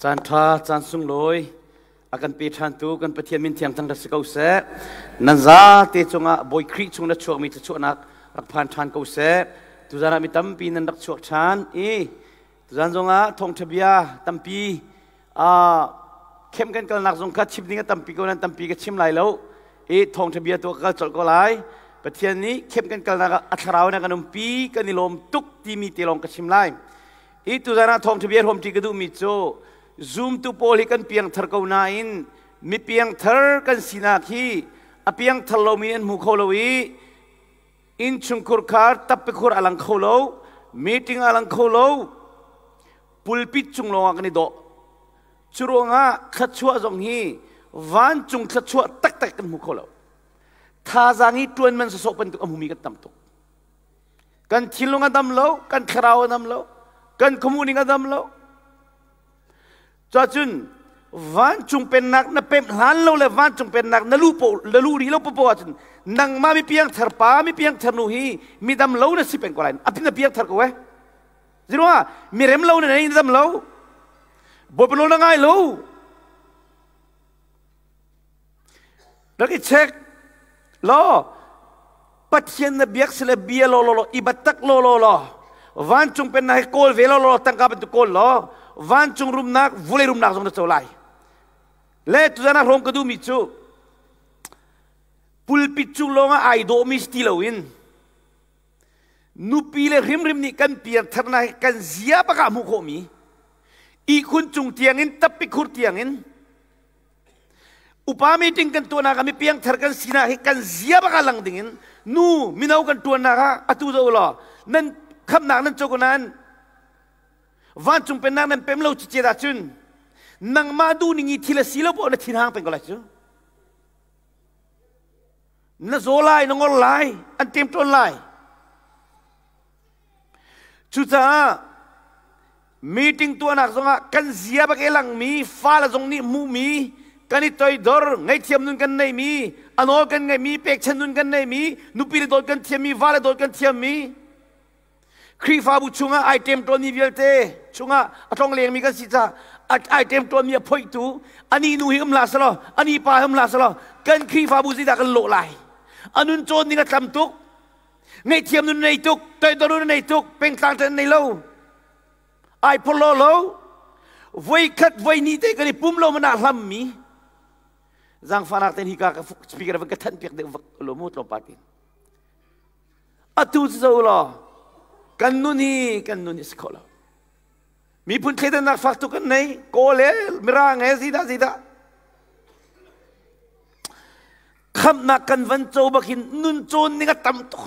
Caan ṭha, caan sunglawi a kan pe ṭhantu kan Pathian min thiang thangṭhat si ko seh. Nan zate cungah Bawi Khrih chung na chuakmi thluachuahnak rak phan ṭhan ko seh. Tuzan ah mi tampi nan rak chuak ṭhan i tuzan zongah thawngṭha bia tampi khem kan kalnak zong kha chim ding a tampi ko nan tampi ka chim lai lo i thawngṭha bia tu ka kal colh ko lai. Pathian nih khem kan kalnak ah a thlarau in a kan umpi kan i lawm tuk timi te lawng ka chim lai. Hi tuzan ah thawngṭha bia hrawmṭi ka duhmi cu zumtu pawl hi kan piangthar ko nain mi piangthar kan sinak hi a piangthar lomi an hmu kho lo i innchungkhur khar tappikhur a lang kho lo, meeting a lang kho lo, pulpit cung lawngah kan i dawh. Cu ruangah thluachuah zong hi vancung thluachuah taktak kan hmu kho lo. Thazaang hi ṭuan man sawsawh bantuk a hmumi kan tam tuk. Kan thinlung a dam lo, kan thlarau a dam lo, kan khuamuhning a dam lo. Cuacun vancung pennak na pemh hlan lo le vancung pennak na lu po na lu rih lo popo ahcun nangmah mi piangthar pa mi piangthar nu hi mi dam lo na si peng ko lai. A na piangthar ko eh. Ziruang mi rem lo na nei na dam lo. Bawipa nawl na ngai lo. Rak i check law Pathian na biak sile bia law law law i batak law law law vancung pennak hi kawl ve law law tangka bantuk kawl law vancung rumnak vulei rumnak zong na co lai. Le tuzan ah hrawm ka duhmi cu pulpit cung lawngah ai dawhmi si ti loin nupi le hrimhrim nih kan piangtharnak hi kan zia bak ah hmuh khawhmi ihkhun cung tiangin tappi khur tiangin Upa meeting kan tuahnak ah mi piangthar kan sinak hi kan zia bak ah lang dingin nu mino kan tuannak ah atu zo law nan khamnak nan co nain vancung pennak nan pem lo cicet ahcun nangmah duhning i thil a si lo poh na thin hang peng ko lai cu na zaw lai na ngor lai an tem ṭawn lai. Cucaah meeting tuahnak zongah kan zia bak e langmi fale zong nih hmuhmi kan i toidor ngaihthiam nun kan neimi a nawl kan ngeihmi pekchan nun kan neimi nupi le dawt kan thiammi vale dawt kan thiammi Khrihfabu chungah ai ṭemṭawnmi vialte chungah a tlong lengmi kan si caah ai ṭemṭawnmi a phoihtu ani nu hi um hlah selaw ani pa hi um hlah selaw kan Khrihfabu zeidah kan lawh lai a nun cawn ding a tlam tuk. Ngaihthiam nun nei tuk, toidor nun nei tuk, pengtlang tan nei lo. Ai phorlo lo. Voi khat voi ni te kan i pum lo mana hlam mi. Zangfanak ten hi ka ka speaker van ka than piak deuh vak lo mu tlawmpal tin. Atu cu zo law kan nun hi kan nun hi si kho lo. Miphun thleidannak fak tuk kan nei. Kawl he Mirang he zidah zidah. Khamhnak kan van co bak hin nun cawn ning a tam tuk.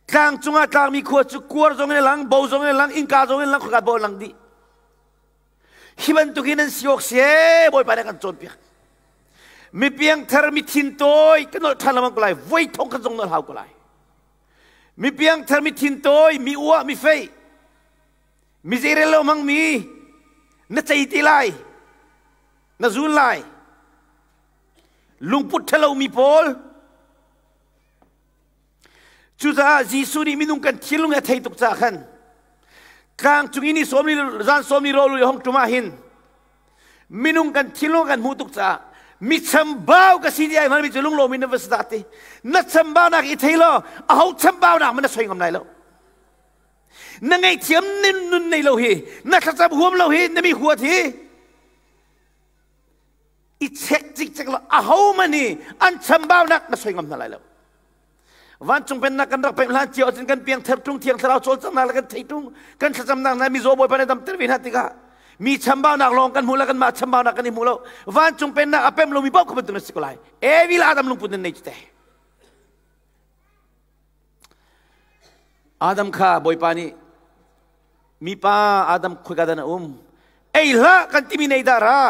Tlang cungah tlangmi khua cu kuar zong in lang, bo zong in lang, innka zong in lang, khuakat bo lang dih. Hi bantuk in an si awk si Bawipa nih kan cawnpiak. Mi piangthar, mi thin tawi, kan nolh ṭhan lengmang ko lai, voi thong kan zong nolh hau ko lai. Mi piangthar, mi thin tawi, mi uah, mi fei, Mi zeirel lo hmangmi na cei ti lai, na zul lai. Lungput ṭhalomi pawl. Cucaah Jesuh nih minung kan thinlung he a thei tuk caah khan tlang cung i ni sawm ni zan sawm ni rawl hong ṭum ah hin minung kan thinlung kan hmuh tuk caah mi chambau ka si ti ai hmanmi cu lunglawm in na va si dah ti na chambaunak i thei law aho chambaunak man na soi ngam lai lo. Na ngaihthiam nun nei lo hi, na thlacam huam lo hi, na mi huat hi. I check cikcek lo aho man hi an chambaunak na soi ngam hna lai lo. Vancung pennak kan rak pek hlan cio ahcun kan piang ther tung thiang thlarau cawlcanghnak le kan thei tung kan thlacamnak hna mizaw Bawipa nih damter ve hna tikah mi chambaunak lawng kan hmu lo kanmah chambaunak kan i hmu lo vancung pennak a pem lomi paoh kha bantuk na si ko lai Evil Adam lungput nan nei cu te. Adam kha Bawipa nih mipa Adam khoika dah na um? Ei hlah kan timi nei dah ra.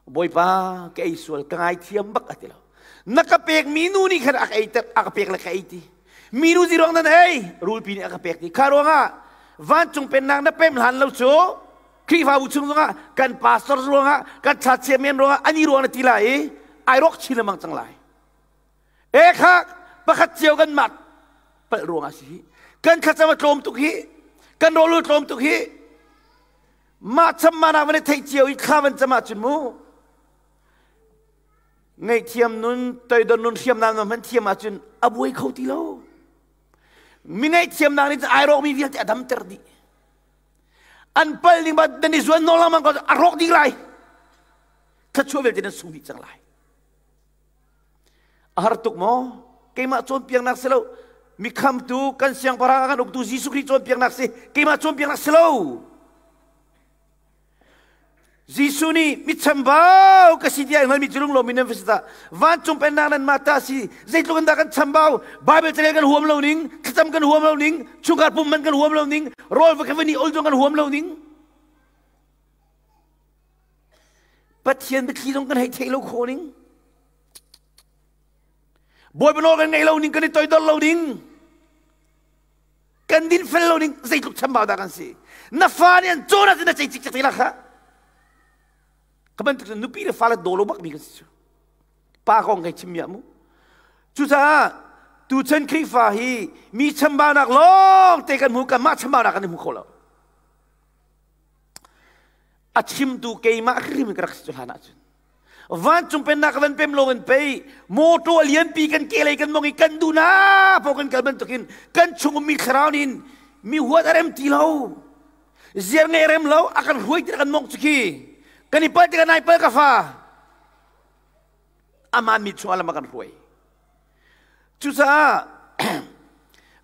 Bawipa ka ei sual ka ngaithiam bak a ti lo. Na ka pek mi nu nih khan a ka ei a ka pek le ka ei ti. Mi nu ziruang nan ei rulpi nih a ka pek ti. Kha ruangah vancung pennak na pem hlan lo cu Khrihfabu chung zongah kan pastor ruangah kan church chairman ruangah ani ruang na ti lai i ai rawk chin lengmang cang lai. E kha pakhat cio kan mah palh ruangah si hi. Kan thlacam a tlawm tuk hi. Kan rawl tlawm tuk hi. Mah cham ma nak van i theih cio i thla van cam ahcun mu. Ngaihthiam nun, toidor nun, hriamnam nun hman thiam ahcun a buai kho ti lo. Mi ngaihthiamnak nih ai rawkmi vialte a damter dih. An pal ning ba nan i zuan nawl lengmang ko a rawk dih lai. Thluachuah vialte nan sung dih cang lai. A har tuk maw? Keimah cawnpiaknak si lo. Mi khamtu kan siangpahrang a kan uktu Jesuh Khrih cawnpiaknak si. Keimah cawnpiaknak si lo. Jesuh nih mi chambau ka si tiah hngalmi cu lunglawm in nan va si dah. Vancung pennak nan mah ta si. Zeitluk in dah kan chambau. Bible carel kan huam lo ning, thlacam kan huam lo ning, chungkhar pum man kan huam lo ning, rawl va kan ol zong kan huam lo ning. Pathian biathli zong kan hei theih lo khawh ning. Bawipa nawl kan ngaih lo ning, kan i toidor lo ning. Kan din fel lo ning zeitluk chambau dah kan si. Na fa nih an cawn ahcun na cei cikcek te la kha. Ka bantuk cun nupi le fale daw lo bak mi kan si cu. Pa kong kai chim mi mu. Cucaah tuchan Khrihfa hi mi chambaunak lawng te kan hmu kan mah chambaunak kan i hmu kho lo. A chimtu keimah hrim ka rak si cu hlan ahcun. Vancung pennak ka van pem lo in pei motor lianpi kan ke lei kan mong i kan duh na po kan kal bantukin kan chung ummi thlarau nih mi huat a rem ti lo ziar ngei rem lo a kan hruai ti kan mong cu khi kan i pal tikah nai pal ka fa aman mi chung alam a kan hruai cucaah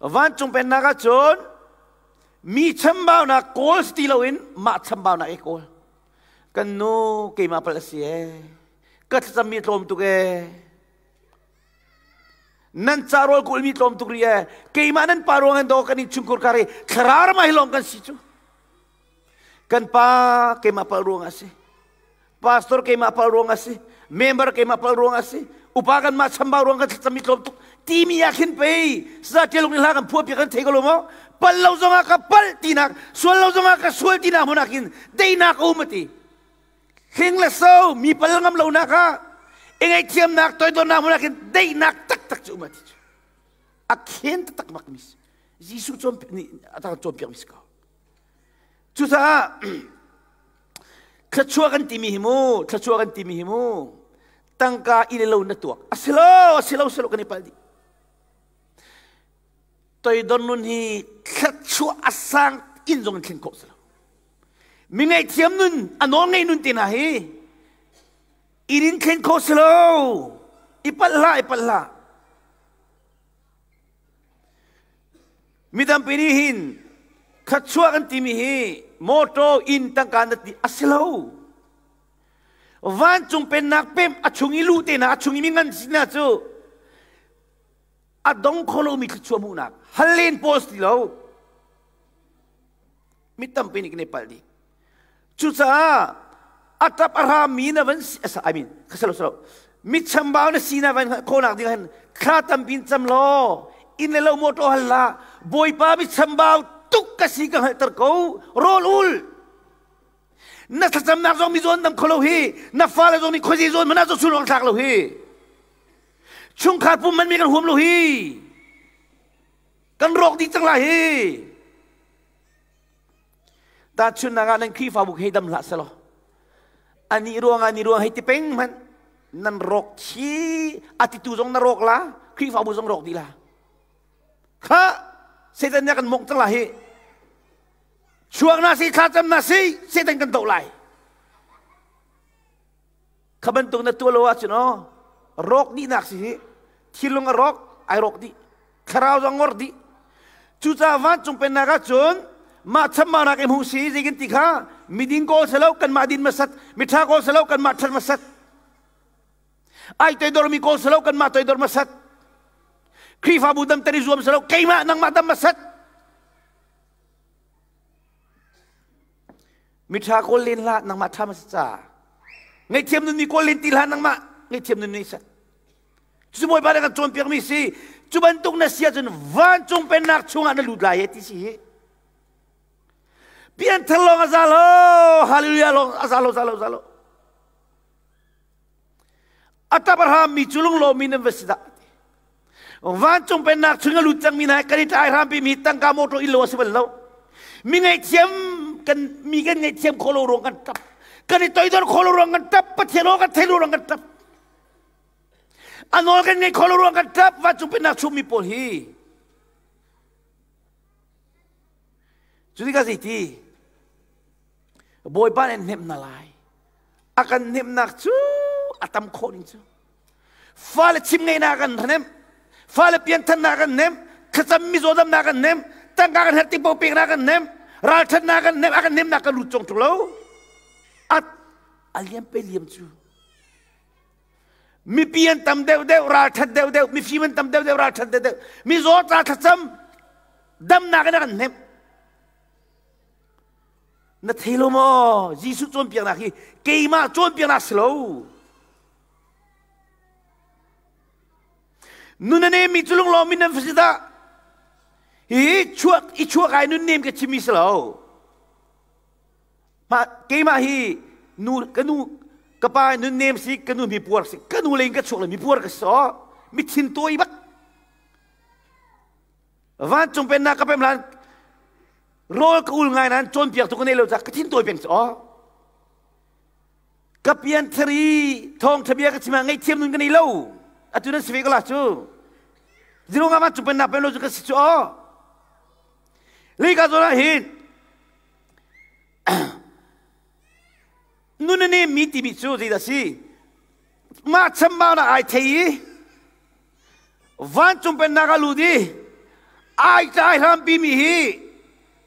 vancung pennak ah cun mi chambaunak kawl ti loin mah chambaunak i kawl Kan nu keimah palh a si ee. Ka thlacammi tlawm tuk ee. Nan ca rawl kulmi tlawm tuk rih ee. Keimah nan pa ruang in daw kan innchungkhur kar i thlarau ram ah hi lawng kan si cu. Kan pa keimah palh ruang a si. Pastor keimah palh ruang a si. Member keimah palh ruang a si. Upa kan mah chambau ruang kan thlacammi tlawm tuk. Timi ah khin pei sa ṭialung in hla kan phuah piak kan thei ko lo maw? Pal lo zongah ka palh tinak, sual lo zongah ka sual tinak hmun ah khin deinak a um a ti. Hling le so mi pal ngam lo nak ah i ngaihthiamnak toidornak hmun ah khin daihnak taktak cu um a ti cu. A khen taktak bak mi si. Jesuh cawnpiak nih a cawnpiak mi si ko. Cucaah thluachuah kan timi hi mu, thluachuah kan timi hi mu, tangka i le lo na tuak. A si lo, a si lo, si lo kan i palh dih. Toidor nun hi thluachuah a sang in zong in thlen khawh si lo. Mi ngaihthiam nun, a nawl ngei nun te hna hi inn in thlen khawh si lo. I palh hlah, i palh hlah. Mi tampi nih hin thluachuah kan timi hi motor inn tangka na ti a si lo. Vancung pennak pem a chung i luh te na a chung i mi ngan si na cu a dong kho lomi thluachuah hmuhnak hal len pawl si lo. Mi tampi nih kan i palh dih. Cucaah a ṭap a hrammi na van si, I mean, salo salo, mi chambau na si na van khawhnak ding hin thla tampi in cam law inn le lo motor hal la Bawipa mi chambau tuk ka si ka hngalhter ko rawl ul na thlacamnak zong mi zawn dam kho lo hi na fale zong nih khuazi zawn mana zo sulwang thlak lo hi chungkhar pum man mi kan huam lo hi kan rawk dih cang lai hi Tahchunhnak ah nan Khrihfabu hei dam hlah selaw ani ruangah ni ruang hei ti peng hmanh nan rawk thi a titu zong na rawk la Khrihfabu zong rawk dih la kha Satan nih kan mongh cang la hi chuak na si thlacam na si Satan kan doh lai Kha bantuk na tuah lo ahcun aw rawk dihnak si hi thilung a rawk ai rawk dih thlarau zong ngor dih cucaah vancung pennak ahcun mah chambaunak i hmuh si zeikin ti kha miding kawl si lo kanmah din hmasat miṭha kawl si lo kanmah ṭhat hmasat ai toidormi kawl si lo kanmah toidor hmasat Khrihfabu damter i zuam si lo keimah nangmah dam hmasat Miṭha kawl len hlah, nangmah ṭha ma si ca. Ngaihthiam nun mi kawl len ti hlah, nangmah ngaihthiam nun mi sat. Cu Bawipa nih kan cawnpiakmi si, cu bantuk na si ahcun vancung pennak chungah na lut lai ti si hi. Pianthar lawng a za lo, hallelujah lawng a za lo, za lo, za lo. A ṭap a hrammi cu lunglawmmi nan va si dah. Vancung pennak chung a lut cangmi hna kan i tlai hrampi mi tangka motor inn lo a si bal lo. Mi ngaihthiam kan mi kan ngaihthiam khawh lo ruang kan ṭap. Kan i toidor khawh lo ruang kan ṭap. Pathian aw kan theih lo ruang kan ṭap. A nawl kan ngaih khawh lo ruang kan ṭap. Vancung pennak chungmi pawl hi. Cu tikah zeiti? Bawipa nih an hnemh hna lai. A kan hnemhnak cu a tam khawh ning cu. Fale chim ngeihnak kan hnemh. Fale pianthannak kan hnemh. Thlacam mizaw damnak kan hnemh. Tangka kan herh tik paoh peknak kan hnemh. Ralṭhatnak kan hnemh. A kan hnemhnak kan lut cong ṭung lo. At a liam pe liam cu. Mipi an tam deuhdeuh, ralṭhat deuhdeuh, mifim an tam deuhdeuh, ralṭhat deuhdeuh. Mizaw tla thlacam damnak in a kan hnemh. Na thei lo maw? Jesuh cawnpiaknak hi keimah cawnpiaknak si lo. Nun a nemmi cu lunglawm in nan va si dah. Hi chuak i chuak ai nun nem ka chimmi si lo. Ma keimah hi nu ka nu ka pa nun nem si ka nu mi puar si ka nu lein ka chuak le mi puar ka si mi thin tawi bak. Vancung pennak ka pem lan rawl ka ul ngai nan cawnpiak tu ka nei lo ca ka thin tawi peng cu aw. Ka pian thari thawng thabia ka chim ah ngaihthiam nun ka nei lo. Atu nan si ve ko la cu. Zero nga vancung pennak pem lo cu ka si cu aw. Lei ka zawn ah hin nun a nemmi timi cu zeidah si? Mah chambaunak ai thei i vancung pennak a lut i ai tlai hrampi mi hi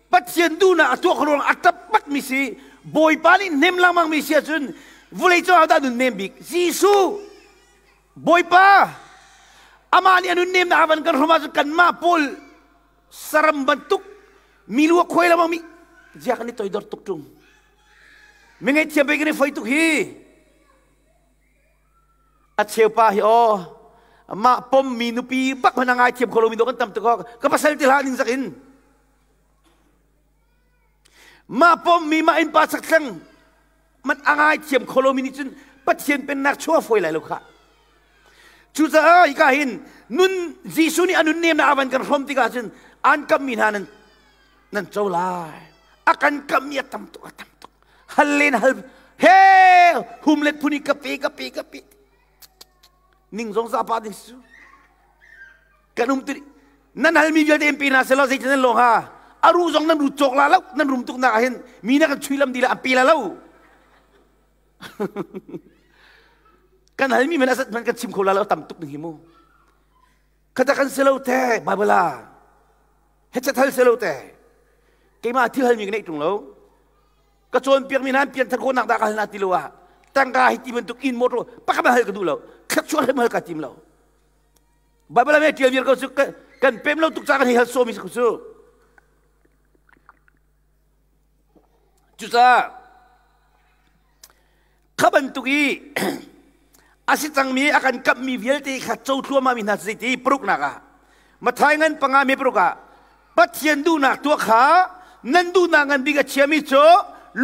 Pathian duhnak a tuah ruang a ṭap bak mi si Bawipa nih hnem lengmang mi si ahcun vawlei cung ah dah nun nem bik Jesuh Bawipa amah nih a nun nemnak a van kan hrom ahcun kanmah pawl saram bantuk mi lu a khuai lengmang mi zia kan i toidor tuk ṭung mi ngaihthiam pei kan i foi tuk hi a cheupa hi aw mah pommi nupi bak hmanh a ngaithiam kho lomi dawh kan tam tuk ka pasal ti hlah ning zak in mah pommi mah innpa chakthlang man a ngaithiam kho lomi nih cun Pathian pennak chuah fawi lai lo kha cucaah hika hin nun Jesuh nih a nun nemnak a van kan hrawm tikah cun an kammi hna nan nan co lai a kan kammi a tam tuk a tam tuk hal len hal he hum let phun i ka pe ka pe ka pe ning zong za pa ding su kan um tu nan halmi vialte in pe hna selaw zeitin nan lawng ha aru zong nan ru cawk la lo nan rum tuk nak ah hin mi na kan chui lam di la an pe la lo kan halmi man asat man kan chim kho la lo tam tuk ning hi mu khata kan selo te bible ah hechat hal selo te keimah thil halmi ka neih tung lo ka cawnpiakmi hna an pianthar khawhnak dah ka hal hna ti lo ah tangka hi ti bantuk inn motor pakhat hal ka duh lo thluachuah hrim hal ka tim lo Bible ah tial vial ko cu kan pem lo tuk ca kan hei hal sawmi cu cucaah kha bantuk i a si cangmi a kan kamhmi vialte kha co thluahmah mi hna cu zeiti paruknak ah Mathai ngan panga mi paruk ah Pathian duhnak tuah kha nan duhnak ngan bik a chiami cu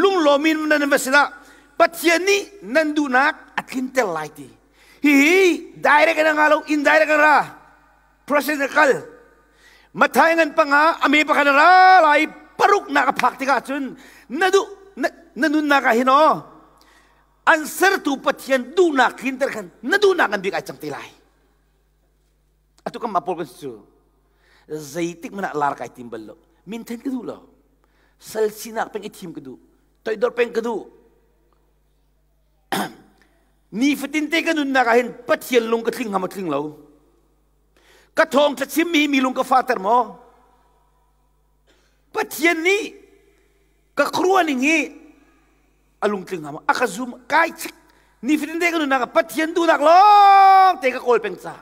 lunglawm in nan va sinah Pathian nih nan duhnak a tlinter lai ti hihi direct in a nga lo indirect in ra process a kal Mathai ngan panga a me pakhat a ra lai paruknak a phak tikah cun na duh na nunnak ah hin aw an sertu Pathian duhnak tlinter khan na duhnak ngan bik ai cang te lai atu kan mah pawl kan si cu zeitik hmanh ah lar kai tim bal lo minthen ka duh lo sal sinak peng i thim ka duh toidor peng ka duh nifatin te ka nunnak ah hin Pathian lung ka tling hnga maw tling lo ka thawng tha chim mi mi lung ka fater maw Pathian nih ka khuaruah ning hi a lungtling hnga maw a ka zum kai chik nifatin te ka nunnak ah Pathian duhnak lawng te ka kawl peng ca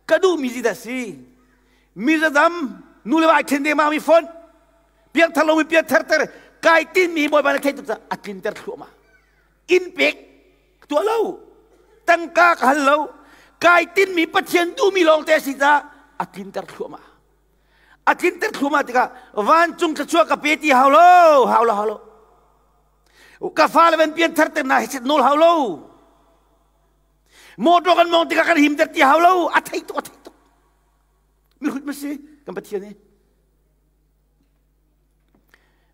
ka duh mi dah si mi zadam nu le vai then deng mi fon piangthar lo mi piangthar ter kai tin mi bawipa na thei tuk ca a tlinter thluahmah inn pek tuah lo tangka ka hal lo kai tin mi Pathian duh mi lawng te si ca a tlinter thluahmah a tlinter thluahmah tikah vancung thluachuah ka pe ti hau lo hau lo hau lo ka fale van pian thar ter na hi nawl hau lo motor kan mong tikah kan him ter ti hau lo a thei tuk a thei tuk mi hrut ma si kan Pathian hi.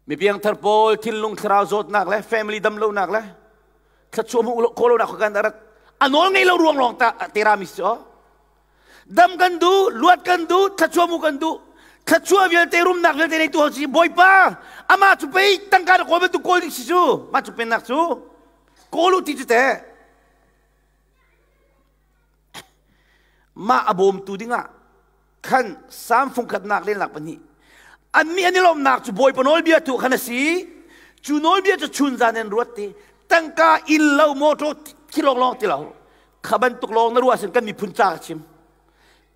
Mi piangthar pawl thinlung thlarau zawtnak le family damlonak le thluachuah hmuh khawh lonak kan rat a nawl ngei lo ruang lawng ta tera mi si dam kan duh luat kan duh thluachuah mu kan duh thluachuah vialte rumnak vialte nei tu ho si bawipa ama cu pei tangka na kawl bantuk kawl ding si cu mah cu pennak cu kawl u ti cu te mah a bawmtu dingah khan Salm fungkhatnak lennak pahnih annih an i lawmhnak cu Bawipa nawlbia tu khan a si cu nawlbia cu chun zan in ruat ti tangka inn lo motor khi lawng lawng ti lo kha bantuk lawng na ruah sin kan miphun ca ka chim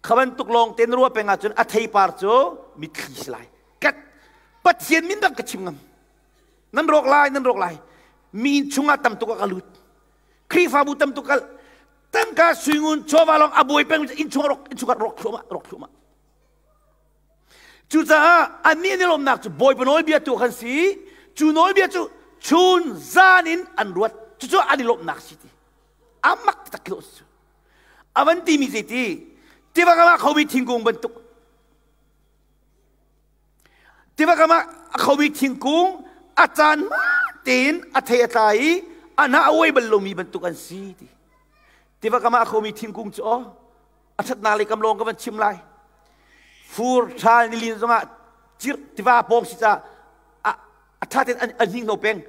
kha bantuk lawng te na ruah peng ahcun a theipar cu mitthli si lai kat Pathian min bang ka chim ngam nan rawk lai nan rawk lai mi inn chungah tam tuk ah ka lut Khrihfabu tam tuk kal tangka suingun chawva lawng a buai peng inn chung rawk inn chung rawk thluahmah rawk thluahmah cucaah annih an i lawmnak cu Bawipa nawlbia tu khan si cu nawlbia cu chun zan in an ruat cucu an i lawmhnak si ti amak tak khi su avan ti mi zeiti tiva kam ah khomi thingkung bantuk Tiva kam ah a khomi thingkung a caan hmaan tein a thei a tlai i a hnah a uai bal lomi bantuk an si ti. Tiva kam ah a khomi thingkung cu aw a ṭhatnak lei kam lawng ka van chim lai. Fur ṭhal nilin zongah cirh tiva pawng si caah a ṭha tein a hninghno peng.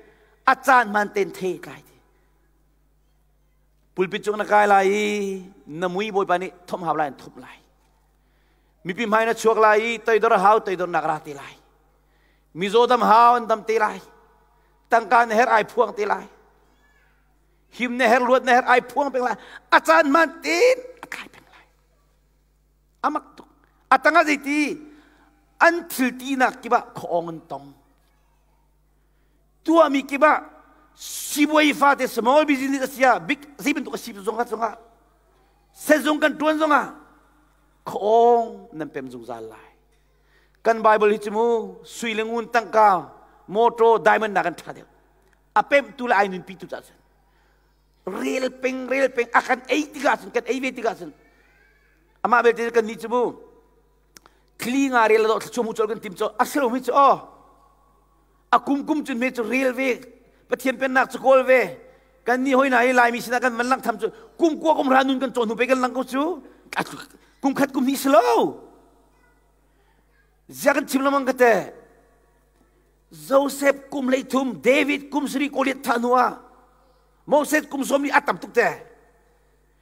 A caan hmaan tein thei a tlai ti. Pulpit cung na kai lai i na mui Bawipa nih thomh hau lai an thomh lai. Mipi hmai na chuak lai i toidor a hau toidornak ra te lai. Mizaw dam hau an dam te lai. Tangka na her ai phuang te lai. Him na her luat na her ai phuang peng lai. A caan man tin a tlai peng lai. Amak tuk. A tangah zeiti an thil tinak kip ah khuaawng an tong. Tuahmi kip ah sibuai fate small business a sia big zei bantuk a si zong ah zongah sezung kan tuan zongah khuaawng nan pem zungzal lai kan bible hi cu mu sui le ngun tangka motor diamond na kan ṭha deuh a pemtu le ai nunpi tu cah cun rel peng rel peng a kan ei tikah cun kan ei ve tikah cun amah belte kan nih cu mu thli nga rel do thluachuah mu col kan tim cu a si lo mi cu aw a kum kum cun me cu rel ve Pathian pennak cu kawl ve kan ni hoi na hi Laimi sinah kan van lang tham cu kum kua kum hra nun kan cawn hnu pe kan lang ko cu kum khat kum hnih si lo zia kan chim lamang ka te Joseph kum hlei thum David kum sari Goliath tha hnu ah Moses kum sawm ni a tam tuk te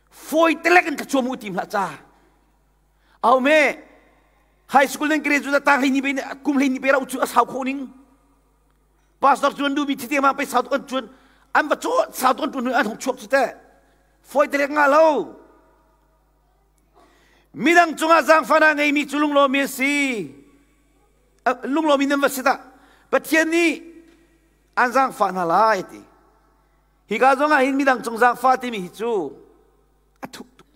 foi telek in ka chuam u tim hlah ca Au me high school nan graduate tang hlei ni pe kum hlei ni pe ra u chu a sau kho ning pastor chuan du mi thite ma pe sau an chuan an va cho sau ton tu an hong chuak chu te foi te nga lo midang cungah zaangfana ngei mi cu lunglawmi a si lunglawmi nan va si ta pathian nih an zaangfah hna lai ti hika zongah hin midang cung zaangfah timi hi cu a thuk tuk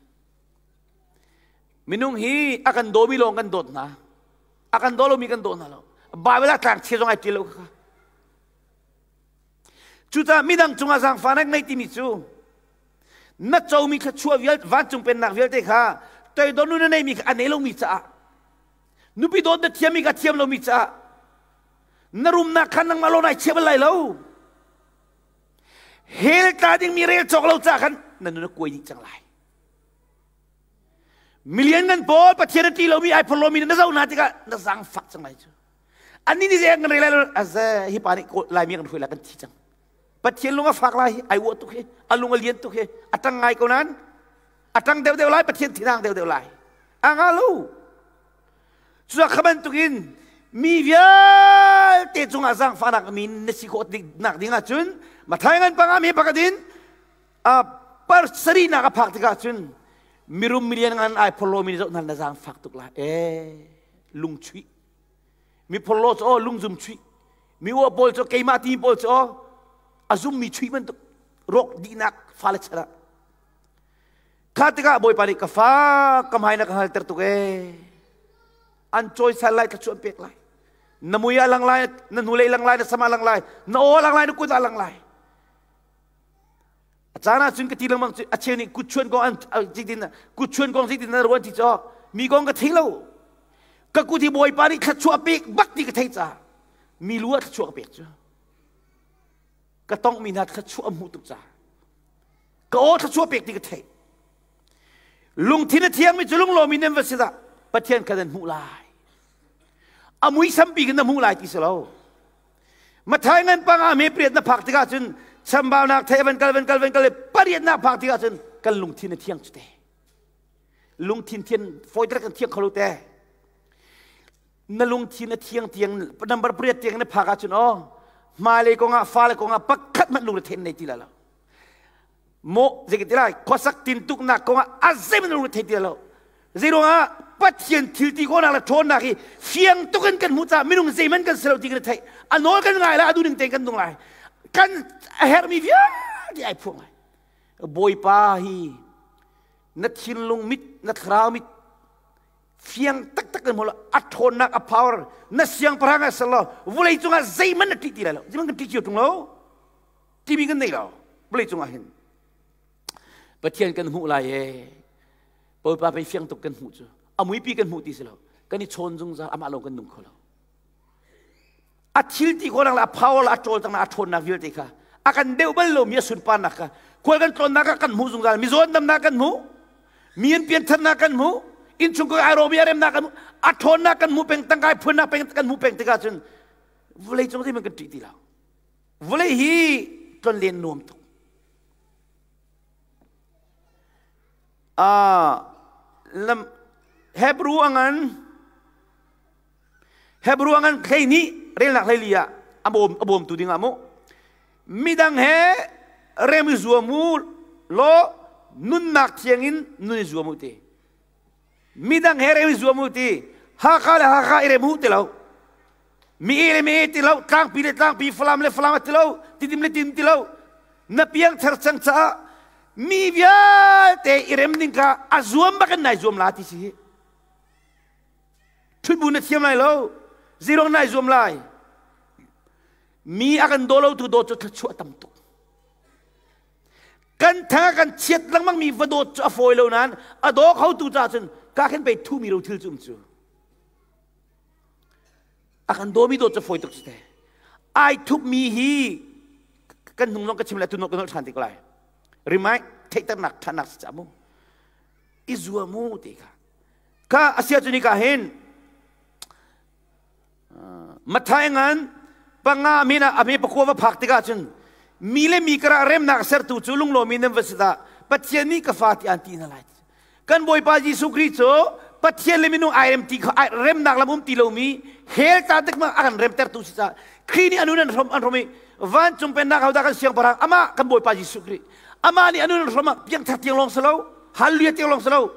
Minung hi a kan dawmi lawng kan dawt hna. A kan daw lomi kan daw hna lo. Bible ah tlangchia zong ai ṭial lo kha. Cucaah midang cungah zaangfahnak ngei timi cu na comi thluachuah vialte vancung pennak vialte kha toidor nu na neimi kha a nei lomi caah nupi dawt na thiammi kha thiam lomi caah na rumnak kha nangmah lawng nai chia bal lai lo hell tla dingmi rel cawk lo caah khan na nun a kuai dih cang lai Milian ngan pawl Pathian a ṭih lomi ai phor lomi na zoh hna tikah na zaangfak cang lai cu. Annih nih zei kan rel lai lo aze hi pa nih Laimi kan hruai lai kan thi cang. Pathian lung a fak lai hi ai uah tuk hi a lung a lian tuk hi a ṭang ngai ko nan a ṭang deuhdeuh lai Pathian thinang deuhdeuh lai. A nga lo. Cucaah kha bantukin mi vialte cungah zaangfahnak min na si khawh nak ding ahcun Mathai ngan panga mi pakhat in a pasarihnak a phak tikah cun mirum milian ngan ai phorlomi zoh hna na zaangfak tuk lai e lungchuih mi phorlo cu aw lungzum chuih mi uah pawl cu keimah ti pawl cu aw a zummi chuih bantuk rawk dihnak fale chan ah kha tikah bawipa nih ka fa ka hmai na ka hngalter tuk e an cawisal lai thluachuah an pek lai na mui a lang lai na hnulei lang lai na sam a lang lai na aw a lang lai na kut a lang lai A caan ah cun ka ti lengmang cu a cheu nih kutchuan kong an zeitin kutchuan kong zeitin na ruan ti caw mi kong ka thei lo ka kut hi bawipa nih thluachuah pek bak ti ka thei caah. Mi lu ah thluachuah ka pek cu. Ka tonghmi hna thluachuah a hmuh tuk caah. Ka aw thluachuah pek ti ka theih. Lungthin a thiangmi cu lunglawmi nan va si dah Pathian kha nan hmuh lai. A muisam pi na hmuh lai ti si lo. Mathai ngan panga me priat na phak tikah cun chambaunak thei van kal van kal van kal le pariat na phak tikah cun kan lungthin a thiang cu te. Lungthin thian fawi kan thiang kho lo te. Na lungthin a thiang tiang number pariat tiang na phak ahcun aw hmailei kongah fale kongah pakhat hmanh lungre thein nei ti la lo. Mo zei ti lai khuasak tintuknak kongah a zeihmanh lungre thei ti lo. Zeiruangah Pathian thil ti khawhnak le ṭhawnnak hi fiang tuk in kan hmuh caah minung zeihmanh kan si lo ti kan theih. A nawl kan ngai lai, a duhning tein kan nung lai. Kan a herhmi vialte ai phuang lai. Bawipa hi na thinlung mit, na thlarau mit fiang taktak in hmu lo. A ṭhawnnak, a power na siangpahrang ah ser law vawlei cungah zeihmanh na ṭih ti lai lo. Zeihmanh kan ṭih cio ṭung lo. Timi kan nei lo. Vawlei cungah hin. Pathian kan hmuh lai ee. Bawipa pei fiang tuk kan hmuh cu. A muipi kan hmuh ti si lo. Kan i chawn zungzal amah lawng kan nung kho lo. A thil ti khawhnak le a power le a cawlcanghnak a ṭhawnnak vialte kha a kan deuh bal lomi a sunparnak kha khual kan tlawnnak ah kan hmuh zungzal. Mizaw damnak kan hmuh. Mi an piantharnak kan hmuh. Innchungkhar ai rawmi a remnak kan hmuh. A ṭhawnnak kan hmuh peng, tangkai phunnak peng kan hmuh peng tikah cun vawlei cung zeihmanh kan ṭih ti lo. Vawlei hi tlonlen nuam tuk. Hebrew angan Hebrew angan hlei nih relnak hlei li ah a bawm a bawmtu ding ah mu midang he rem i zuam u law nunnak thiang in nun i zuam u ti midang he rem i zuam u ti Hakha le Hakha i rem u ti lo mi e le mi e ti lo tlangpi le tlangpi Falam le Falam ti lo Tidim le Tim ti lo na piang thar cang caah mi vialte i rem ding kha a zuam bak in nai zuam la ti si hi ṭhutbu na thiam lai lo zirong nai zuam lai mi a kan daw lo tu dawt cu thluachuah tam tuk kan thang kan chiat lengmang mi va dawt cu a fawi lo nain a daw kho tu ca cun ka khin pei thu mi ro thil cu um cu A kan dawmi dawt cu fawi tuk si te. Ai thupmi hi kan hnung zong ka chim le tu kan nolh ṭhan te ko lai. Remind theihternak ṭhannak si ca mu. I zuam mu ti kha. Kha asia cu ni ka hin Mathai ngan panga min ah a me pakua va phak tikah cun mi le mi karah remnak sertu cu lunglawmi nan va si dah Pathian nih ka fa ti an ti hna lai. Kan Bawipa Jesuh Khrih cu Pathian le minung ai rem ti kha remnak lam um ti lomi hell ta dik ma a kan remtertu si caah Khrih nih a nun an hrom an hrom i vancung pennak hodah kan siangpahrang amah kan Bawipa Jesuh Khrih amah nih a nun an hrom ah piangthar tiang lawng si lo hallelujah tiang lawng si lo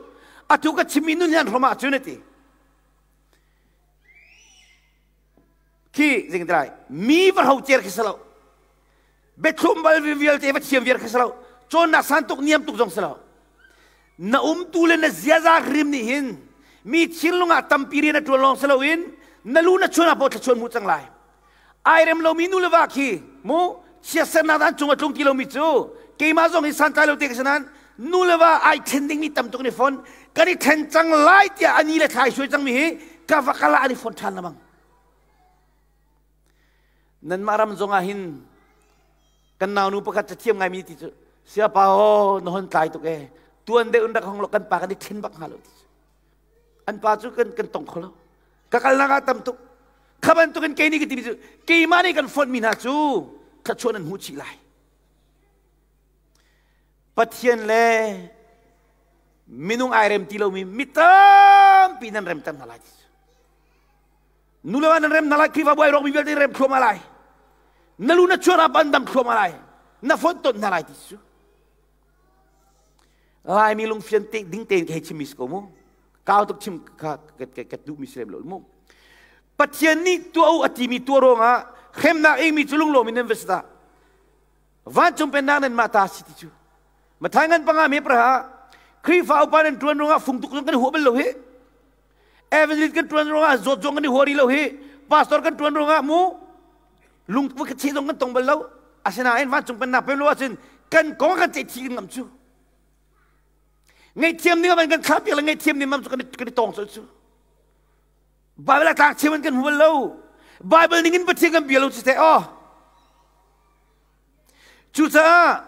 atu ka chimmi nun hi an hrom ah cun a ti khi zing lai mi va ho cer khi si lo biathlum bal vialte va thiam viar kha si lo cawnnak san tuk niam tuk zong si lo na umtu le na ziaza hrim nih hin mi thinlung ah tampi rian a ṭuan lawng si loin na lu na chuan ah paw thlachuan mu cang lai ai rem lomi nu le va khi mu chiatsernak dan cung a tlung ti lomi cu keimah zong hi santlai lo te ka si nain nu le va ai ṭhen dingmi tam tuk ni fon kan i ṭhen cang lai tiah ani le thlai suai cangmi hi ka va kala an i fon ṭhan lamang Nanmah ram zongah hin kan naunu pakhat cathiam ngaimi ti cu siapa aw na hon tlai tuk ee tuan deuh in rak hong lo kan pa kan i ṭhen bak hnga lo ti cu an pa cu kan kan tong kho lo ka kalnak ah tam tuk kha bantukin kei nih ka timi cu keimah nih kan fonhmi hna cu thluachuah nan hmuh chih lai Pathian le minung ai rem ti lomi mi tampi nan remter hna lai ti cu Nu le va nan rem na lai Khrihfabu ai rawkmi vialte rem thluahmah lai. Na lu na chuar ah ban dam thluahmah lai. Na fonhtonh hna lai ti cu. Laimi lungfian te ding tein ka hei chimmi si ko mu. Kau tuk chim kha ka duhmi si lem lo mu. Pathian nih tuah u a timi tuah ruangah hremnak ingmi cu lunglawm in nan va si dah. Vancung pennak nan mah ta si ti cu. Mathai ngan panga me praha Khrihfa upa nan ṭuan ruangah fung tuk zong kan huah bal lo hi. Evangelist kan ṭuan ruangah zawt zong kan i huah rih lo hi. Pastor kan ṭuan ruangah mu lung ka cheh zong kan tong bal lo. Asinain vancung pennak pem lo ahcun kan kong kan ceih thi kan ngam cu. Ngaihthiam ning man kan thlah piak le ngaihthiam ning mam cu kan i tong colh cu. Bible ah tlak chim an kan hmu bal lo. Bible ning in Pathian kan bia lo cu teh aw. Cucaah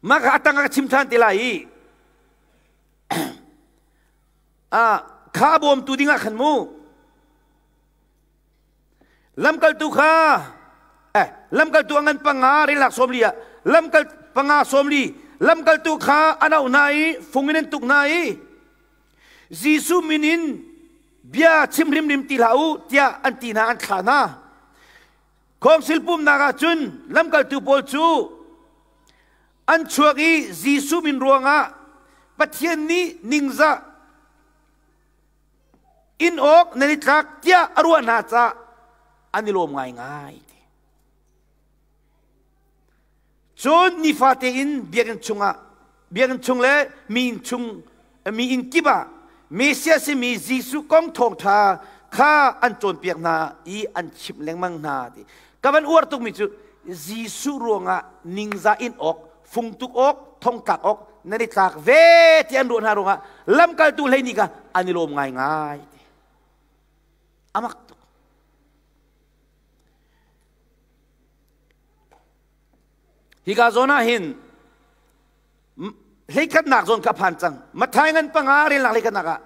mah kha a tang ah ka chim ṭhan te lai i kha a bawmtu dingah khan mu lamkaltu kha eh lamkaltu a ngan panga relak 40 ah lamkal panga 40 lamkaltu kha an auh hna i fung in an tuk hna i Jesuh min in bia chim hrimhrim ti hlah u tiah an ti hna, an thlah hna. Khawngsil pumnak ah cun lamkaltu pawl cu an chuak i Jesuh min ruangah Pathian nih ningzah in awk nan i tlak tiah a ruah hna caah an i lawm ngaingai. Cun nifate in biakinn chungah biakinn chung le mi inn chung mi inn kip ah Messiah simi Jesuh kong thawngṭha kha an cawnpiak hna i an chimh lengmang hna ti. Ka van uar tukmi cu Jesuh ruangah ningzah in awk, fungtuk awk, thongtlak awk nan i tlak ve ti an ruah hna ruangah lamkaltu hlei kha an i lawm ngaingai ti. Amak tuk. Hika zawn ah hin hleikhatnak zawn kha a phan cang. Matthai ngan panga relnak hleikhatnak ah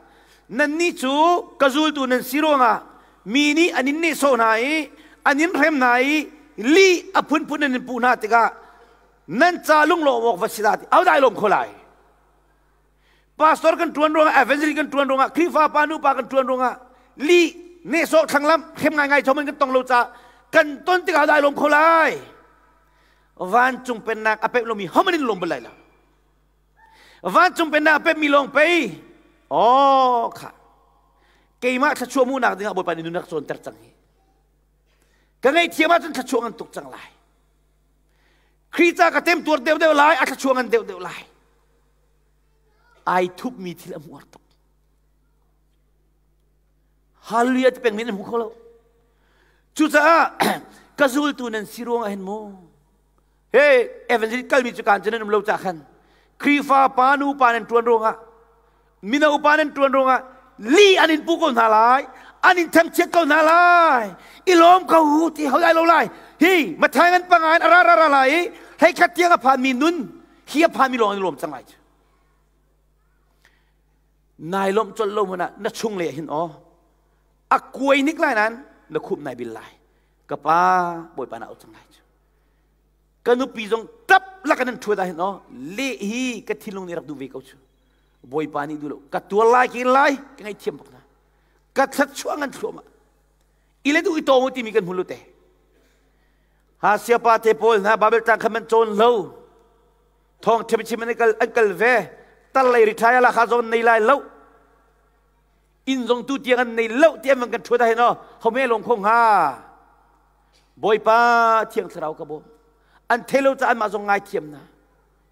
nannih cu ka zultu nan si ruangah mi nih an in nehsawh hna i an in hrem hna i lih a phunphun an in puh hna tikah nan ca lunglawm awk va si dah ti ahodah ai lawm kho lai? Pastor kan ṭuan ruangah, evangelist kan ṭuan ruangah, Khrihfa pa nu pa kan ṭuan ruangah lih nehsawh thlanglam hrem ngaingai chom in kan tong lo caah kan ton tikah dai lawm kho lai. Vancung pennak a pek lomi homan in lawm bal lai lo. Vancung pennak a pekmi lawng pei. Oh kha. Keimah thluachuah hmuhnak dingah Bawipa nih nun rak cawnter cang hi. Ka ngaihthiam ahcun thluachuah ngan tuk cang lai. Khrih ca ka temtuar deuhdeuh lai, a thluachuah ngan deuhdeuh lai. Ai thupmi thil a hmuar tuk. Hallelujah ti pengmi nan hmu kho lo. Cucaah ka zultu nan si ruang ah hin mu. Hey, evangelist kalmi cu kaan cu nan um lo ca khan Khrihfa pa nu pa nan ṭuan ruangah mino upa nan ṭuan ruangah li an in puh ko hna lai, an in thangchiat ko hna lai, i lawm ko u ti hoi ai lo lai. Hi Matthai ngan panga in a ra ra ra lai i hei khat tiang a phanmi nun hi a phanmi lawng an i lawm cang lai cu. Nai lawmh colh lo hmanh ah na chung le hin aw a kuai nik lai nan na khup nai bil lai. Ka pa Bawipa na au cang lai cu. Ka nupi zong tap lak in an ṭhuat ah hin aw leh hi ka thinlung nih rak duh ve ko cu. Bawipa nih duh lo ka tuar lai ke lai ka ngaihthiam bak hna. Ka thluachuah ngan thluahmah. I le duh i tawng timi kan hmu lu te. Ha siapa te pawl hna Babel tlang khan man cawn lo. Thawng chim chim an kal an kal ve. Tal lei retire la kha zon nei lai lo. Inn zong tu tiang an nei lo ti an van kan ṭhuat ah hin aw home lawng kho hnga. Bawipa Thiang Thlarau ka bawm. An thei lo caah anmah zong ngai thiam na.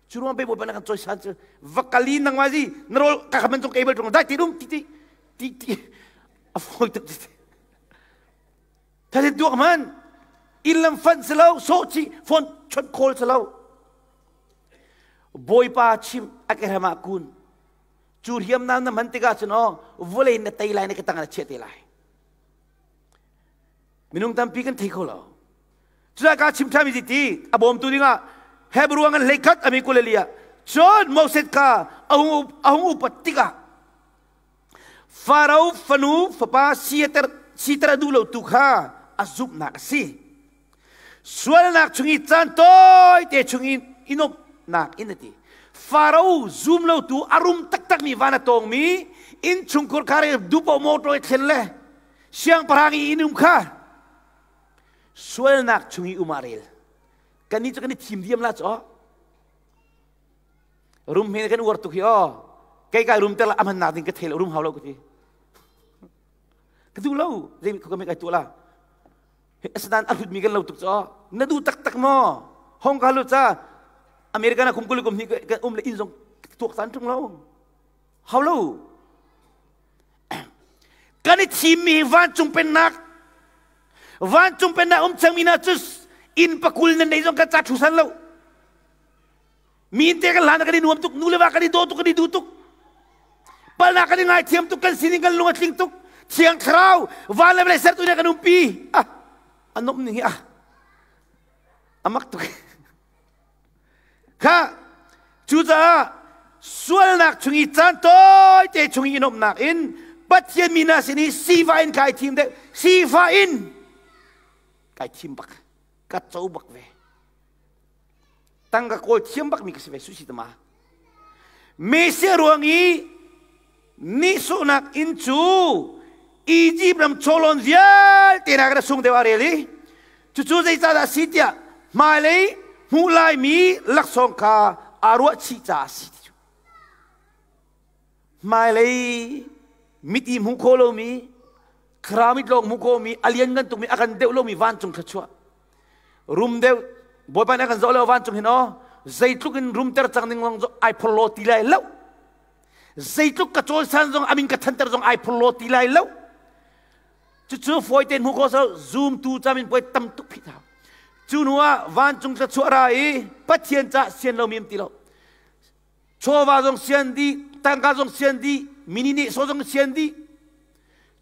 Cu ruang pe Bawipa na kan cawisan cu va kali nangmah zi na rawl ka khaman cung cable tung dai ti dum ti ti ti ti a fawi tuk ti ti. Thasi tuak man inn lam fan si lo sawh chi phone chawnh call si lo. Bawipa chim a ke ram ah kun. Cu hriamnam na hman tikah cun aw vawlei na tei lai na ka tang na chiah te lai. Minung tampi kan thei kho lo. Cucaah ka chim ṭhanmi ti a bawmtu dingah Hebrew an hleikhat ami kuleli ah cun Moses kha a hung upat tikah Farao fanu fapa siter siter a duh lo tu kha a zumhnak a si. Sualnak chung i caan tawite chung i i nuamhnak in a ti. Farao zum lo tu a rum taktakmi van a tawngmi innchungkhur kha dupo motor i thlen le siangpahrang i inn um kha sualnak chung i um ah rel. Kannih cu kan i thim diam la cu. Rum he kan uar tuk hi aw. Kei kai rum ter la aman nak ding ka thei lo rum hau lo ka ti. Ka duh lo zei ka kai tuah la. Asinain a hlutmi kan lo tuk cu na duh taktak maw? Hong ka lu ca America na kum kul kum hnih kan um le inn zong tuak tan ṭung lo. Hau lo. Kan i thimmi vancung pennak vancung pennak um cangmi hna cu inn pakul nan nei zong kan ca ṭhu san lo. Mi te kan hlan kan i nuam tuk, nu le va kan i daw tuk, kan i duh tuk. Palnak kan i ngaithiam tuk, kan sining kan lung a tling tuk. Thiang Thlarau van le vawlei sertu nih a kan umpi. Ah, a nomh ning hi ah a mak tuk. Kha cucaah sualnak chung i caan tawite chung i i nuamhnak in Pathian mi hna sin i sifa in kai thim deuh sifa in kai thim bak ka co bak ve tangka kawl thiam bak mi ka si ve susi tama Messiah ruang i nihsawhnak inn cu Egypt ram chawlawn vialte nak in a sung deuh a rel i cucu zeicahdah a si tiah hmailei hmuh laimi laksawng kha aa ruahchih caah a si ti cu. Hmailei mit i hmuh khawh lomi thlarau mit lawng hmuh khawhmi a lianngan tukmi a kan deuh lomi vancung thluachuah rum deuh Bawipa nih a kan zoh lo vancung hin aw zeitluk in rumter cang ning long ai phorhlaw ti lai lo zeitluk ka cawisan zong amin ka thanter zong ai phorhlaw ti lai lo. Cucu fawi tein hmuh khawh so zoomtu camin puai tam tuk phit hau. Cu hnu ah vancung thluachuah ra i Pathian cah sian lomi um ti lo. Chawva zong sian dih, tangka zong sian dih, mini nih so zong sian dih.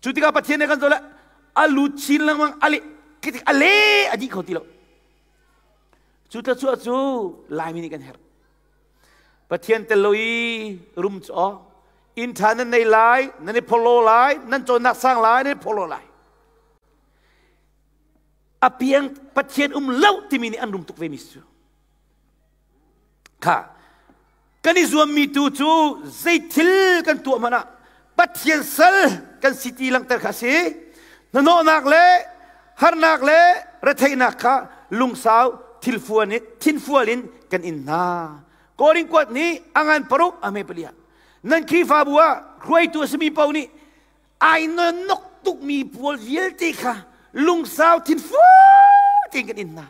Cu tikah Pathian nih kan zoh le a lut chin lengmang a le a le a dih kho ti lo. Cu thluachuah cu Laimi nih kan herh. Pathian tel lo i rum cu aw inn ṭha nan nei lai, nan i phorhlaw lai, nan cawnnak sang lai, nan i phorhlaw lai. A piang Pathian um lo timi nih an rum tuk ve mi cu. Kha kan i zuammi tu cu zei thil kan tuah hmanh ah Pathian sal kan si ti langhter kha a si. Hnahnawhnak le harnak le retheihnak kha lungsau thilfuan in thinfual in kan in hna. Korin kuat nih a ngan paruk a hme palia. Nan Khrihfabu ah hruaitu a simi paoh nih ai nok tukmi pawl vialte kha lungsau thinfual tein kan in hna.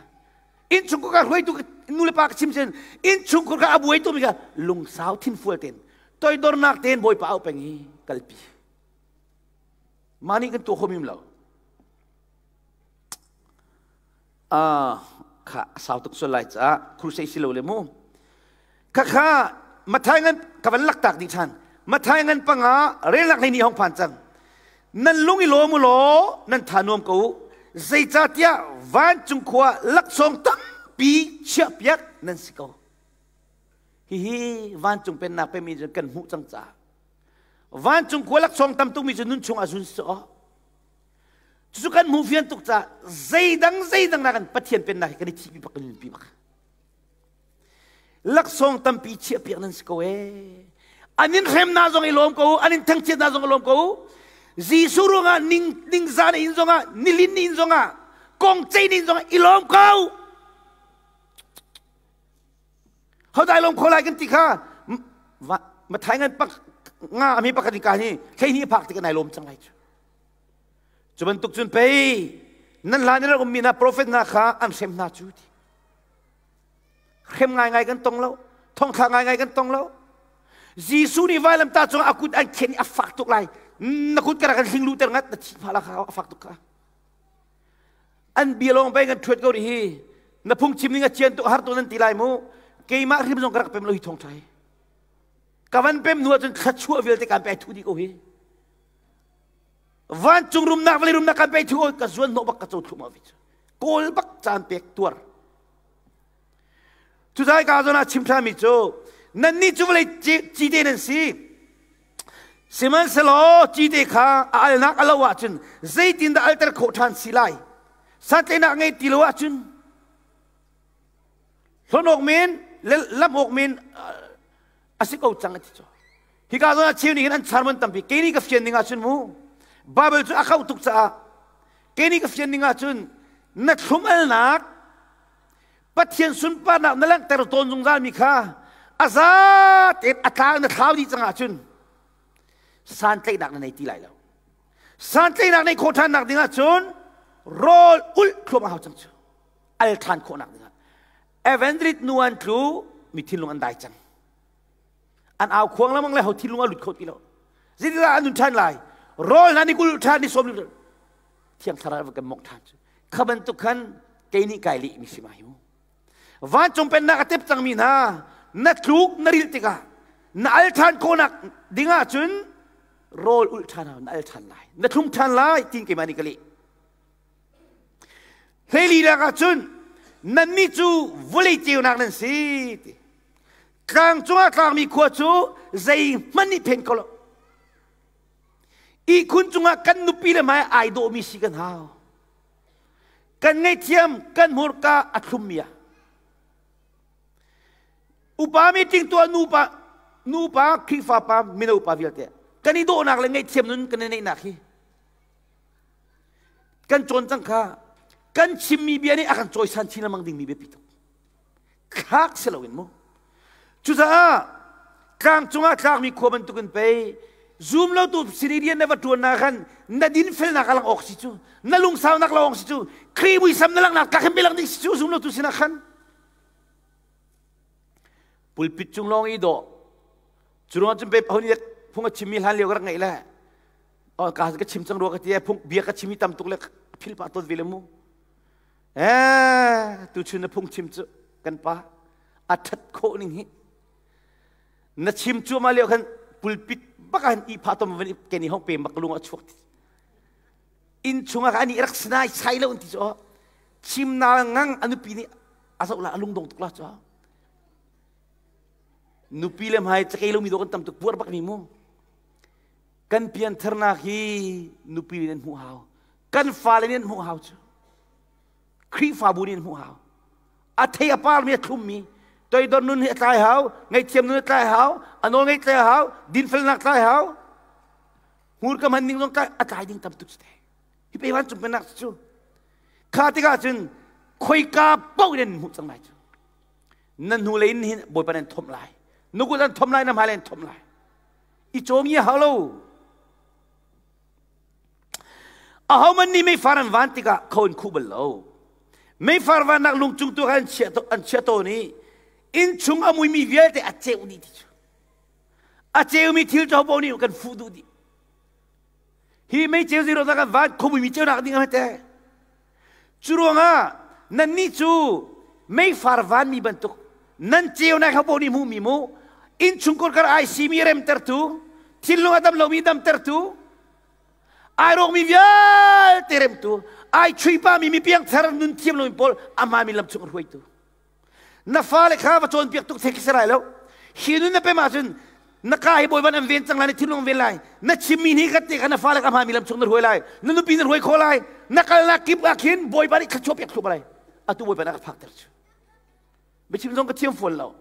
Innchungkhar ka hruaitu nu le pa ka chim sin innchungkhar ka a buai tukmi kha lungsau thinfual tein toidornak tein Bawipa au peng hi kalpi. Mah nih kan tuah kho mim lo. Kha sau tuk sual lai caah crusade si lo le mu. Kha kha Mathai ngan ka van laktak dih ṭhan. Mathai ngan panga relnak hlei nih hong phan cang. Nan lung i lawm u law nan tha nuam ko u. Zeicahtiah vancung khua laksawng tampi chiahpiak nan si ko. Hihi vancung pennak pemi cu kan hmuh cang caah vancung khua laksawng tam tukmi cu nun chung ah zun si aw. Cucu kan hmuh fian tuk caah zeidang zeidang nakin Pathian pennak hi kan i thihpi bak kan nunpi bak. Laksawng tampi chiahpiak nan si ko ee. An in hremnak zong i lawm ko, an in thangchiatnak zong i lawm ko. Jesuh ruangah ning ningzan in zongah nilin in zongah kong cein in zongah i lawm ko. Hodai lawm kho lai kan ti kha Mathai ngan pak nga ami pakhat in ka hi thlei ni phak ti kan ai lawm cang lai cu. Cu bantuk cun pei nan hlan in rak ummi hna profet hna kha an hrem hna cu ti. Hrem ngaingai kan tong lo. Thongthla ngaingai kan tong lo. Jesuh nih vailamtah cungah a kut an khen i a fak tuk lai. Na kut ka rak kan hling luhter ngat na thi pha la kha a fak tuk kha. An bia lawng pei kan ṭhuat ko rih hi. Na phungchim ning a cian tuk har tuk nan ti lai mu. Keimah hrim zong ka rak pem lo hi thawngṭha hi. Ka van pem hnu ahcun thluachuah vialte kan pe thu dih ko hi. Vancung rumnak vawlei rumnak kan pe thu ko ka zuan hnawh bak ka co thluahmah ve cu. Kawl bak caan pek tuar. Cucaah ka zawn ah chim ṭhanmi cu nannih cu vawlei cite nan si. Sihmanhsehlaw cite kha a alnak a lo ahcun zeitindah alter khawh ṭhan si lai? Santlaihnak ngei ti lo ahcun hlonh awk men le lamh awk men a si ko cang a ti cu. Hika zawn ah cheu nih hin an sermon tampi. Kei nih ka fian ning ahcun mu Bible cu a kauh tuk caah kei nih ka fian ning ahcun na thlum alnak Pathian sunparnak na langhter tawn zungzalmi kha a za tein a tlang na thlau dih cang ahcun santlaihnak na nei ti lai lo. Santlaihnak neih khawh ṭhannak ding ahcun rawl ulh thluam a hau cang cu. Al ṭhan khawhnak dingah. Evangelist nu an tlu mi thinlung an dai cang. An au khuang lengmang le ho thinlung a lut kho ti lo. Zeitindah an nun ṭhan lai? Rawl hna ni kul ṭhan ni sawm Thiang Thlarau kan mawngh ṭhan cu. Kha bantuk khan kei nih kai leh mi si ma hi mu. Vancung pennak a tep cangmi hna na tluk na rilh tikah na al ṭhan khawhnak ding ahcun Rawl ulh ṭhan hau, na al ṭhan lai, na thlum ṭhan lai tiin keimah nih ka leh. Hleili lak ah cun nannih cu vawlei ceunak nan si ti. Tlang cungah tlangmi khua cu zeihmanh nih phen kho lo. Ihkhun cungah kan nupi le hmai ai dawhmi si kan hau. Kan ngaihthiam, kan hmurka a thlummi ah. Upa meeting tuah nupa nupa Khrihfa pa mino pa vialte kan i dawhnak le ngaihthiam nun kan i neihnak hi kan cawn cang kha. Kan chimmi bia nih a kan cawisan chin lengmang dingmi biapi tuk thlak si loin mu. Cucaah tlang cungah tlakmi khua bantukin pei zum lo tu sin i rian na va ṭuan na khan na dinfelnak a lang awk si cu, na lungsaunak la awk si cu, Khrih muisam na langhnak ka khan bialang ding si cu. Zum lo tu sinah khan pulpit cung lawng i dawh cu ruang cun pe phun phung a chimmi hlan lio ka rak ngaih le oh ka ka chim cang rua ka ti phung bia ka chim i tam tuk le phil pah ton ve le mu. Eh, tu chun na phung chim cu kan pa a that khawh ning hi. Na chim cu ma lio khan pulpit bak i pha tom van ke ni hong pe mak lung a chuak. In chungah ani rak sinai sai lo ti chu chim na ngang anupi ni azo la alung dong tuk la chu nupi le hmai chakei lo mi do kan tam tuk buar bak mi mu. Kan pian tharnak hi nupi nih an hmuh hau, kan fale nih an hmuh hau cu, Khrihfabu nih an hmuh hau. A thei a parmi, a thlummi toidor nun hi a tlai hau, ngaihthiam nun a tlai hau, a nawl ngaih tlai hau, dinfelnak tlai hau, hmurka hman ning zong tlai a tlai ding tam tuk te. Hi pe vancung pennak cu kha tikah cun khoika paoh in an hmuh cang lai cu. Na hnu lei in hin Bawipa nan thomh lai, na kut an thomh lai, na hmai an thomh lai. I cawm i hau lo. Ahoman nih meifar an van tikah kho in khuh bal lo. Meifar vannak lung cung tu kha an chiah tawn i inn chung a muimi vialte a ceuh dih ti cu. A ceumi thil cu hopaoh nih kan fuh duh dih. Hi mei ceu zero kan van khuamuimi ceunak ding a te. Cu ruangah nannih cu meifar vanmi bantuk nan ceunak hopaoh nih hmuhmi mu, innchungkhar kar ai simi remtertu, thinlung a dam lomi damtertu, ai rawkmi vialte remtu, ai chuipami mi piangthar nun thiam lomi pawl a hmaami lam chung hruaitu. Na fale kha va cawnpiak tuk thek si lai lo. Hi nun na pem ahcun na ka hi Bawipa an ven cang lai, na thinlung ven lai. Na chimmi ni khat te kha na fale kha hmaami lam chung na hruai lai, na nupi na hruai khawh lai. Na kalnak kip ah khin Bawipa nih thluachuah pek thluahmah lai. Atu Bawipa na ka phakter cu. Biachim zong ka thiam fawn lo.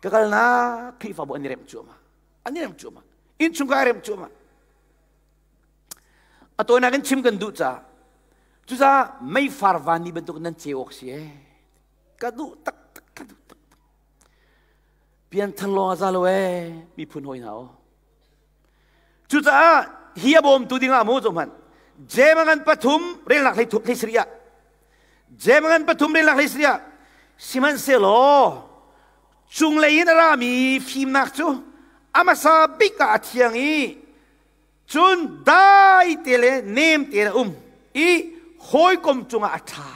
Ka kalnak Khrihfabu an i remh cuahmah. An i remh cuahmah. Innchungkhar ai remh cuahmah. A tawinak in chim kan duh caah cucaah meifar van ni bantuk nan ceu awk si ee. Ka duh taktak, ka duh taktak. Pianthar lawng a za lo ee, miphun hawi hna aw. Cucaah hi a bawmtu dingah mu cu hmanh Jemangan pathum relnak hlei hlei sarih ah, Jemangan pathum relnak hlei sarih ah, sihmanhsehlaw cunglei in a rami fimnak cu a hmasa bik ah a thiang i cun dai te le nem te a um i hawikom cungah a ṭha.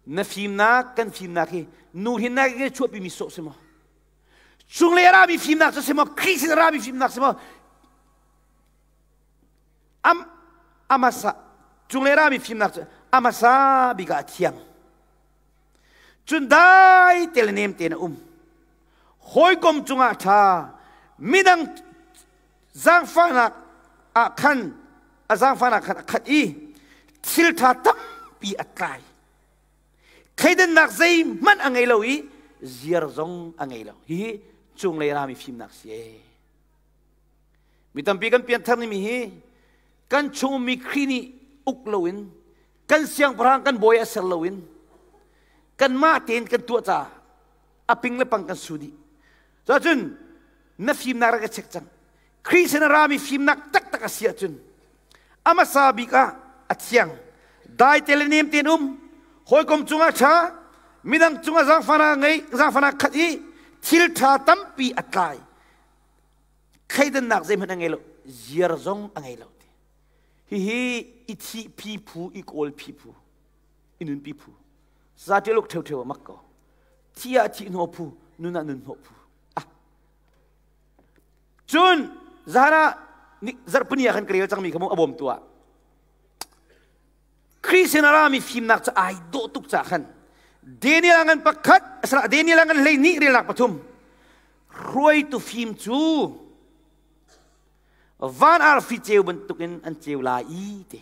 Na fimnak, kan fimnak hi nu hinnak i chuahpimi sawh si maw? Cunglei a rami fimnak cu si maw? Khrih sin a rami fimnak si maw? Am amasa cunglei a rami fimnak cu amasa bik ah a thiang. Cun dai te le nem tein a um. Hawikom cungah a ṭha. Midang zaangfahnak ah khan a zaangfahnak khan a khat i thil ṭha tampi a tlai. Thleidannak zeihmanh a ngei lo i ziar zong a ngei lo. Hihi cunglei rami fimnak si ee. Mi tampi kan pianthar nimi hi kan chung ummi Khrih nih uk loin, kan siangpahrang kan bawi a ser loin, kanmah tein kan tuah caah a ping le pang kan su dih. Cun na fimnak rak i check cang. Khrih sin a rami fimnak taktak a si ahcun a hmasa bik ah a thiang, dai te le nem tein um, hawikom cungah ṭha, midang cungah zaangfahnak ngei, zaangfahnak khat i thil ṭha tampi a tlai. Thleidannak zeihmanh a ngei lo, ziar zong a ngei lo. Hihi i thih phi phu, i kawl phi phu, i nunpi phu. Zaṭialuk ṭheuṭheu a mak ko. Thi ah thih hnawh phu, nun ah nun hnawh phu. Ah. Cun zan ah Zarhpini ah khan ka rel cangmi kha mu a bawmtu ah. Khrih sin a rami fimnak cu ai dawh tuk ca khan Daniel ngan pakhat asala Daniel ngan 12 relnak pathum hruaitu fim cu van arfi ceu bantukin an ceu lai i te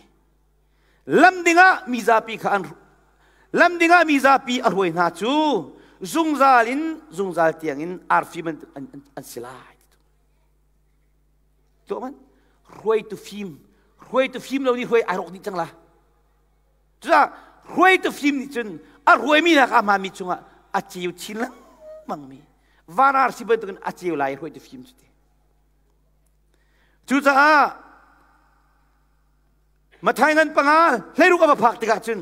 lam dingah mi zapi kha an lam dingah mi zapi a hruai hna cu zungzal in zungzal tiangin arfi bantuk an, an, an si lai. Tuah man hruaitu fim hruaitu fim lo nih hruai ai rawk dih cang la. Cucaah hruaitu fim nih cun a hruaimi nak a hmaami cungah a ceu chin lengmang mi van arsi bantukin a ceu lai hruaitu fim cu ti. Cucaah Mathai ngan panga 16 a va phak tikah cun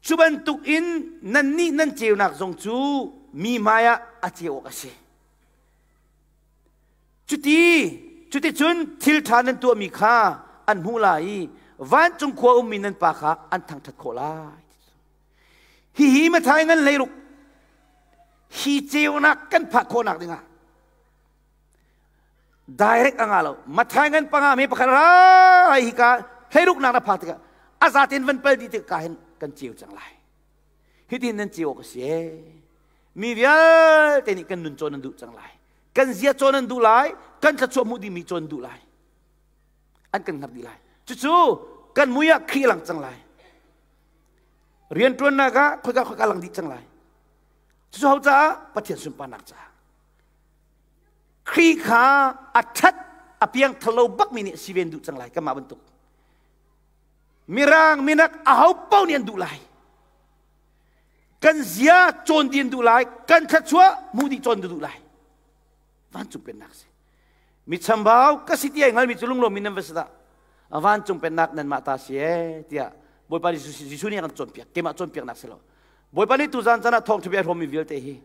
cu bantuk in nannih nan ceunak zong cu mi hmaiah a ceu awk a si. Cuti cuticun thil ṭha nan tuahmi kha an hmuh lai i vancung khua ummi nan pa kha an thangṭhat khawh lai. Hihi Mathai ngan 16 hi ceunak kan phak khawhnak dingah direct a nga lo. Mathai ngan panga me pakhat rai hi ka 16 nak na phak tikah a zaten van pal dih tikah hin kan ceu cang lai. Hitin nan ceu awk a si ee. Mi vialte nih kan nun cawn an duh cang lai. Kan zia cawn an duh lai, kan thluachuah hmuh dingmi cawn duh lai. An kan hngar dih lai. Cucu kan mui ah Khrih lang cang lai. Rianṭuannak ah khoika khoika lang dih cang lai. Cucu ho caah? Pathian sunparnak caah. Khrih kha a ṭhat a piang thalo bakmi nih si ven duh cang lai kanmah bantuk. Mirang minak aho paoh nih an duh lai. Kan zia cawn dih an duh lai, kan thluachuah hmuh dih cawn duh lai. Vancung pennak si. Mi chambau ka si ti ai hngalmi cu lunglawm in nan va si dah. Vancung pennak nanmah ta si ee tiah Bawipa Jesuh nih a kan cawnpiak. Keimah cawnpiaknak si lo. Bawipa nih tuzan caan ah thawngṭha bia hrawmmi vialte hi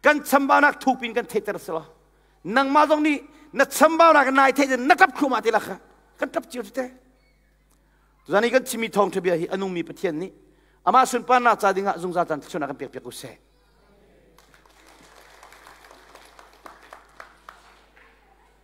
kan chambaunak thupin kan theihter si lo. Nangmah zong nih na chambaunak nai theih na ṭap thluahmah ti la kha kan ṭap cio cu te. Tuzan i kan chimmi thawngṭha bia hi a nungmi Pathian nih amah sunparnak ca dingah zungzal caan thluachuahnak kan pekpiak u sih.